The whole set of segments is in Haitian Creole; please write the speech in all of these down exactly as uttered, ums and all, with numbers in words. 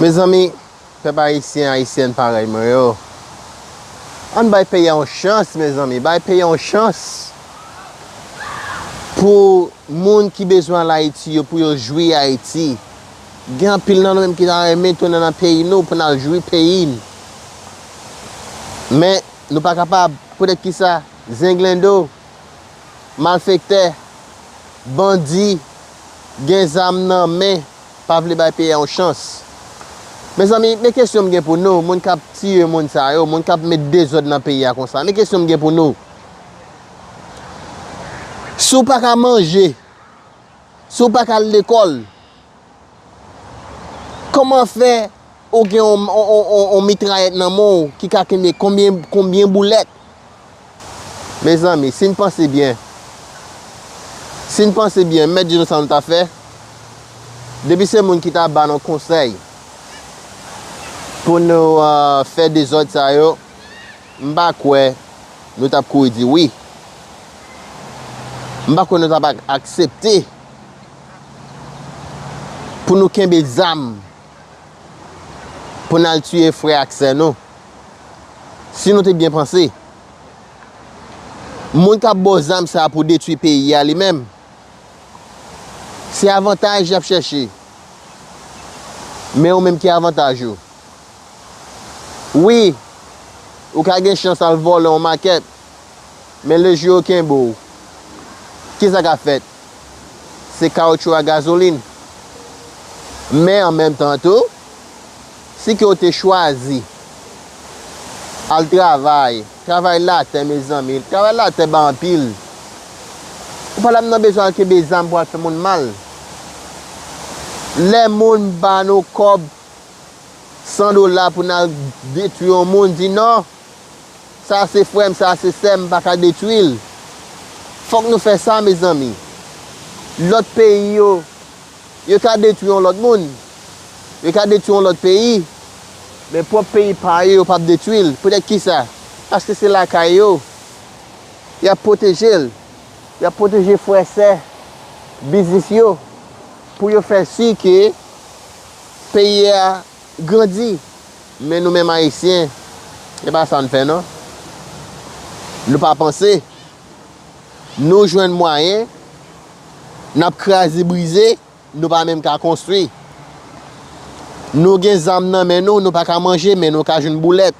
Mezanmi, pèp ayisyen, ayisyèn parèy mwen yo, ann bay peyi a yon chans, mezanmi, bay peyi a yon chans pou moun ki bezwen al Ayiti yo, pou yo jwi Ayiti. Gen anpil nan nou menm ki ta renmen tounen nan peyi nou pou n al jwi peyi n. Men, nou pa kapab. Poutèt kisa? Zenglendo, malfektè, bandi, gen zam nan men, pa vle bay peyi a yon chans. Mezanmi, men kesyon m gen pou nou, moun k ap tiye moun sa yo, moun k ap met dezòd nan peyi a konsa. Men kesyon m gen pou nou. Si w pa ka manje, si w pa ka al lekòl, kòman fè ou gen yon, yon, yon, yon, yon mitrayèt nan men w ki ka kenbe konbyen, konbyen boulèt? Mezanmi, si n panse byen, si n panse byen, m mèt di nou sa nou ta fè. Depi se moun ki ta ba nou konsèy pou nou, ah, fè dezòd sa yo, m pa kwè nou t ap kouri di wi. M pa kwè nou t ap ak-, aksepte pou nou kenbe zam pou n al tiye frè ak sè nou. Si nou te byen panse, moun k ap ba w zam sa a pou detwi peyi a li menm, se avantaj y ap chèche. Men ou menm, ki avantaj ou? Wi, ou ka gen chans al vòlè yon makèt, men lejou yo kenbe w. Kisa k ap fèt? Se kawotchou ak gazolin. Men an menm tan tou, si ke w te chwazi al travay, travay latè, mezanmi, travay latè ba anpil. Ou pa t ap nan bezwen al kenbe zam pou al fè moun mal. Lè moun ba nou kòb san dola pou n al detwi yon moun, di non, sa se frè m, sa se sè m, m pa ka detwi l. Fòk nou fè sa, mezanmi. Lòt peyi yo, yo ka detwi yon lòt moun. Yo ka detwi yon lòt peyi. Men pwòp peyi pa yo, yo p ap detwi l. Poutèt kisa? Paske se lakay yo. Y ap pwoteje l. Y ap pwoteje frè, sè, biznis yo. Pou yo fè si ke peyi a grandi. Men nou menm Ayisyen, e pa sa n fè non. Nou pa panse. Nou jwenn mwayen, n ap kraze brize, nou pa menm ka konstwi. Nou gen zam nan men nou, nou pa ka manje, men nou ka jwenn boulèt.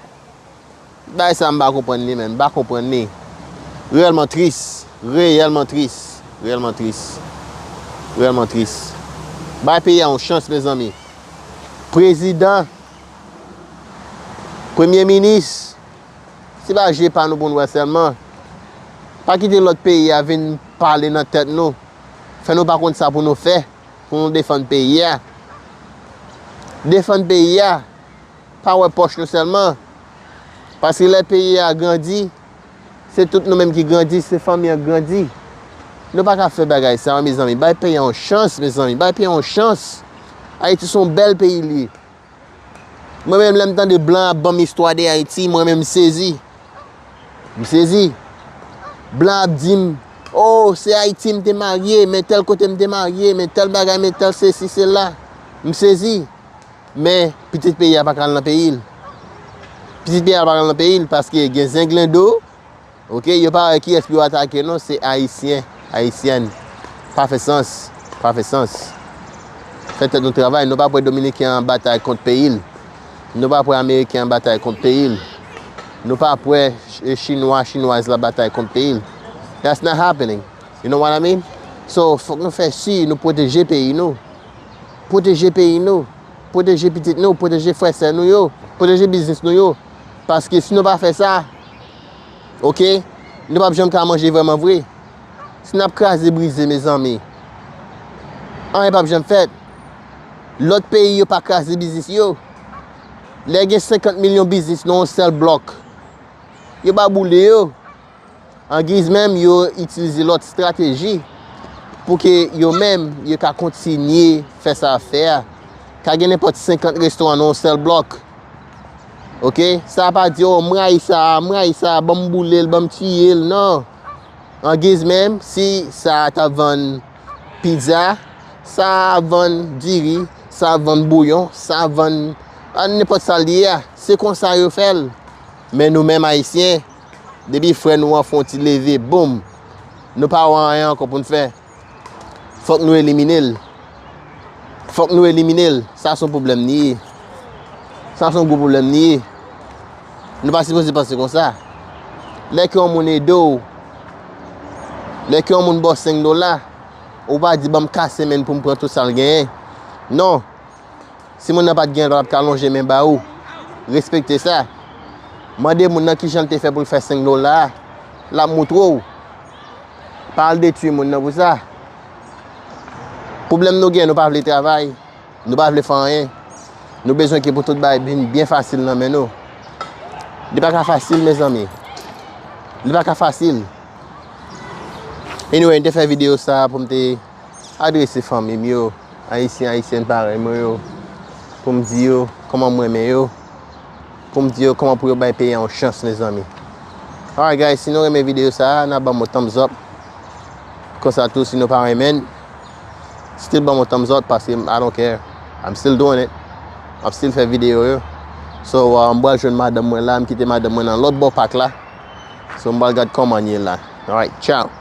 Bagay sa m pa konprann li, menm, m pa konprann li. Reyèlman tris, reyèlman tris, reyèlman tris, reyèlman tris. Bay peyi a yon chans, mezanmi. Prezidan, premye minis, se pa je pa nou pou n wè sèlman. Pa kite lòt peyi a vin pale nan tèt nou, fè nou pa konn sa pou nou fè, pou nou defann peyi a. Defann peyi a, pa wè pòch nou sèlman. Paske lè peyi a grandi, se tout nou menm ki grandi, se fanmi an k grandi. Nou pa ka fè bagay sa yo, mezanmi. Bay peyi a yon chans, mezanmi. Bay peyi a yon chans. Ayiti se yon bèl peyi li ye. Mwen menm, lè m tande blan ap ban m istwa de Ayiti, mwen menm, m sezi. M sezi. Blan ap di m, oh, se Ayiti m te marye, men tèl kote m te marye, men tèl bagay, men tèl sesi, sela. M sezi. Men, pitit peyi a pa ka al nan peyi l. Pitit peyi a pa ka al nan peyi l paske gen zenglendo, oke, yo pa wè kiyès pou yo atake non, se Ayisyen, Ayisyèn. Pa fè sans, pa fè sans. Fè tèt nou travay, nou pa p wè Dominiken an batay kont peyi l. Nou pa p wè Ameriken an batay kont peyi l. Nou pa p wè Ch-, Chinwa, Chinwaz la batay kont peyi l. That's not happening. You know what I mean? So, fòk nou fè si nou pwoteje peyi nou. Pwoteje peyi nou. Pwoteje pitit nou, pwoteje frè sè nou yo, pwoteje biznis nou yo. Paske si nou pa fè sa, oke, nou p ap janm ka manje vrèman vre. Si n ap kraze brize, mezanmi, anyen p ap janm fèt. Lòt peyi yo pa kraze biznis yo. Lè gen senkant milyon biznis nan yon sèl blòk, yo pa boule yo. Angiz menm, yo itilize lòt estrateji pou ke yo menm, yo ka kontinye fè sa y ap fè a. Ka gen nenpòt senkant restoran nan yon sèl blòk. Oke? Sa pa di, "Oh, m rayi sa, m rayi sa, ban m boule l, ban m tiye l," non. Angiz menm, si sa a t ap vann pizza, sa a ap vann diri, Sa vann bouyon, sa vann, a, nenpòt sa l ye a. Se konsa yo fè l. Men nou menm Ayisyen, depi frè nou an fè yon ti leve, boum, nou pa wè anyen ankò pou n fè. Fòk nou elimine l. Fòk nou elimine l. Sa se yon pwoblèm li ye. Sa se yon gwo pwoblèm li ye. Nou pa sipoze panse konsa. Lè ke yon moun ede w, lè ke yon moun ba w senk dola, ou pa di, "Ban m kase men pou m pran tout sa l genyen." Non. Si moun nan pa t genyen, l pa t ap ka lonje men ba ou. Respekte sa. Mande moun nan kijan l te fè pou l fè senk dola a. L ap moutre w. Pa al detwi moun nan pou sa. Pwoblèm nou gen, nou pa vle travay. Nou pa vle fè anyen. Nou bezwen ke pou tout bagay vin byen fasil nan men nou. Li pa ka fasil, mezanmi. Li pa ka fasil. Anyway, m te fè videyo sa a pou m te adrese fanmi m yo, Ayisyen, Ayisyèn parèy mwen yo, pou m di yo kòman m renmen yo, pou m di yo kòman pou yo bay peyi a yon chans, mezanmi. Alright, guys, si nou renmen videyo sa a, n a ban m yon thumbs up. Konsa tou, si nou pa renmen, still ban m yon thumbs up, paske I don't care. I'm still doing it. M ap still fè videyo yo. So, uh, m pral jwenn madanm mwen la, m kite madanm mwen nan lòt bò pak la. So, m pral gad kòman l ye la. Alright, ciao.